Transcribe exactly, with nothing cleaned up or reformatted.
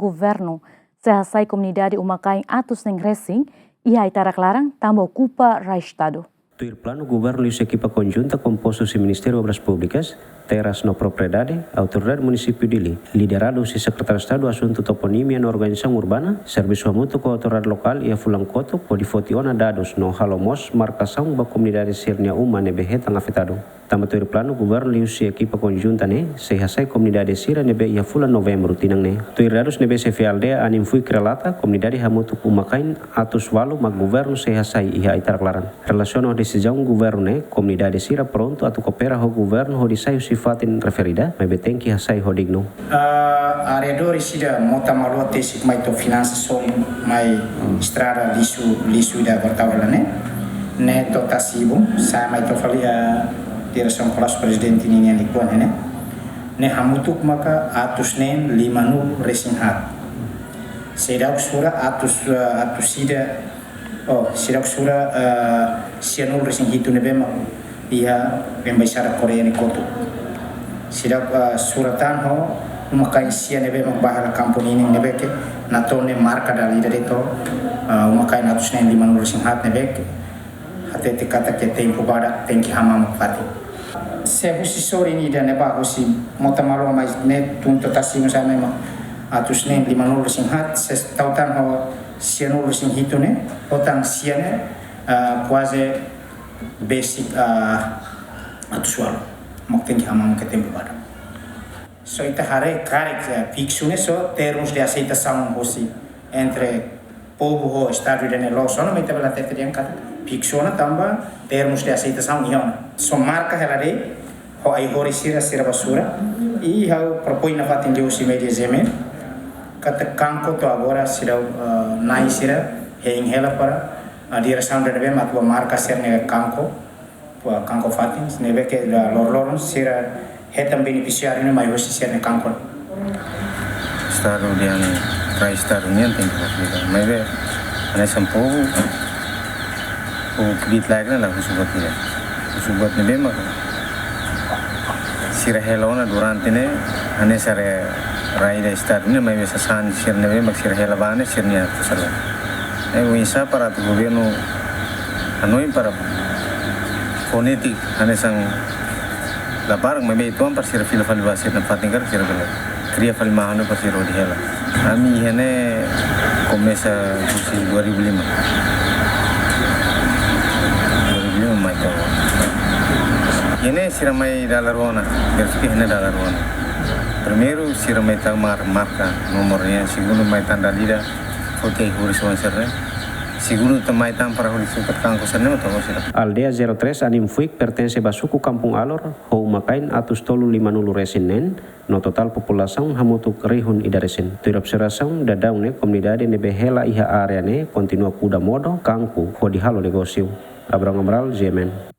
Governu sei hasai komunidade uma-kain atus neen resin iha ai-tarak laran tanba okupa rai Estadu. Tuir planu, governu liuhusi ekipa konjunta kompostu husi Ministériu Obras Públikas, Terras no Propriedade, Autoridade Munisípiu Dili, lideradu husi Sekretáriu Estadu Asuntu Toponímia no Organizasaun Urbana, servisu hamutuk ho autoridade lokál iha fulan kotuk hodi foti ona dadus no halo mós markasaun ba komunidade sira-nia uma ne'ebé hetan afetadu. Tanba tuir planu, governu liuhusi ekipa konjunta ne'e sei hasai komunidade sira ne'ebé iha fulan Novembru tinan ne'e. Tuir dadus ne'ebé xefe aldeia Aninfuik relata, komunidade hamutuk uma-kain atus ualu mak governu sei hasai iha ai-tarak laran. Relasiona ho desizaun governu ne'e, komunidade sira prontu atu koopera ho governu hodi sai husi fatin referida, maibé tenke hasai ho dignu. Ah, arredores ida Mota Malua, tesi mai to'o Finansa, sorin mai estrada lixu, lixu ida Bortawala ne'e. Ne'e to'o Tasi-Ibun, sai mai to'o fali, ah, diresaun Palásiu Prezidente ninian likuan ne'e. Ne'e hamutuk maka atus neen limanulu resin haat. Seidauk sura atus, ah, atus ida, oh, seidauk sura, ah, sianulu resin hitu ne'ebé mak iha Embaixada Koreia nia kotuk. Seidauk, ah, sura tan ho uma-kain sia ne'ebé mak ba hela kampu ninin ne'ebé ke natoon ne'e marka dala ida de'it, ah, uma-kain atus neen limanulu resin haat ne'ebé ke hatete katak iha tempu badak tenke hamamuk fatin. Se husi sorin ida ne'ebá husi Mota Malua mai ne'e tun to'o Tasi-Ibun sai mai mak atus neen limanulu resin haat, se tau tan ho sianulu resin hitu ne'e, ho tan sia ne'e, ah, kuaze besik, ah, atus ualu. Mak tenke hamamuk iha tempu badak. Só ita haree karik, eh, fiksu ne'e só termus de aseitasaun hosi entre povu ho Estadu ida-ne'e, la'ós ona, maibé ita bele hatete dehan katak fiksu ona tanba termus de aseitasaun iha ona. Só marka hela de'it ho ai-horis sira, sira ba sura. I ha'u propoin nafatin liuhusi média G M N katak kanko to'o agora sira, eh, na'i sira hein hela para, eh, diresaun ida ne'ebé mak atu ba marka sira-nia kanko, ba kanko fatin, ne'ebé ke iha loroloron sira hetan benefisiáriu ne'e mai husi sira-nia kanko. Estadu dehan rai Estadu nian tenke fasilita. Maibé hanesan povu, povu kbiit-laek ne'e la husu buat ida. Husu buat ne'ebé mak sira hela ona durante ne'e, hanesan rai, rai ida Estadu nian, maibé sasán sira ne'ebé mak sira hela ba ne'e sira-nia atu sala. Eh, oinsá para atu governu hanoin para fonetik hanesan labarik, maibé uitoan para sira fila fali ba sira-nia fatin karik sira bele kria fali mahon para sira hodi hela. Ami iha ne'e komesa husi dua ribu lima. Dua ribu lima mai to'o. Iha ne'e sira mai dala rua ona, berarti iha ne'e dala rua ona. Primeiru, sira mai tau mar-, marka nomor nian, segundu mai tan dala ida, foti ai-horis oan sira-ne'e. Segundu tan mai tan para hodi sukat kanko sira-ne'e, mak to'o sira. Aldeia zero três Aninfuik pertense ba suku Kampung Alor, ho uma-kain atus tolu limanulu resin neen, no totál populasaun hamutuk rihun ida resin. Tuir observasaun, daudaun ne'e komunidade ne'ebé hela iha área ne'e kontinua kuda modo, kanku, hodi halo negósiu. Abrão Amaral, G M N.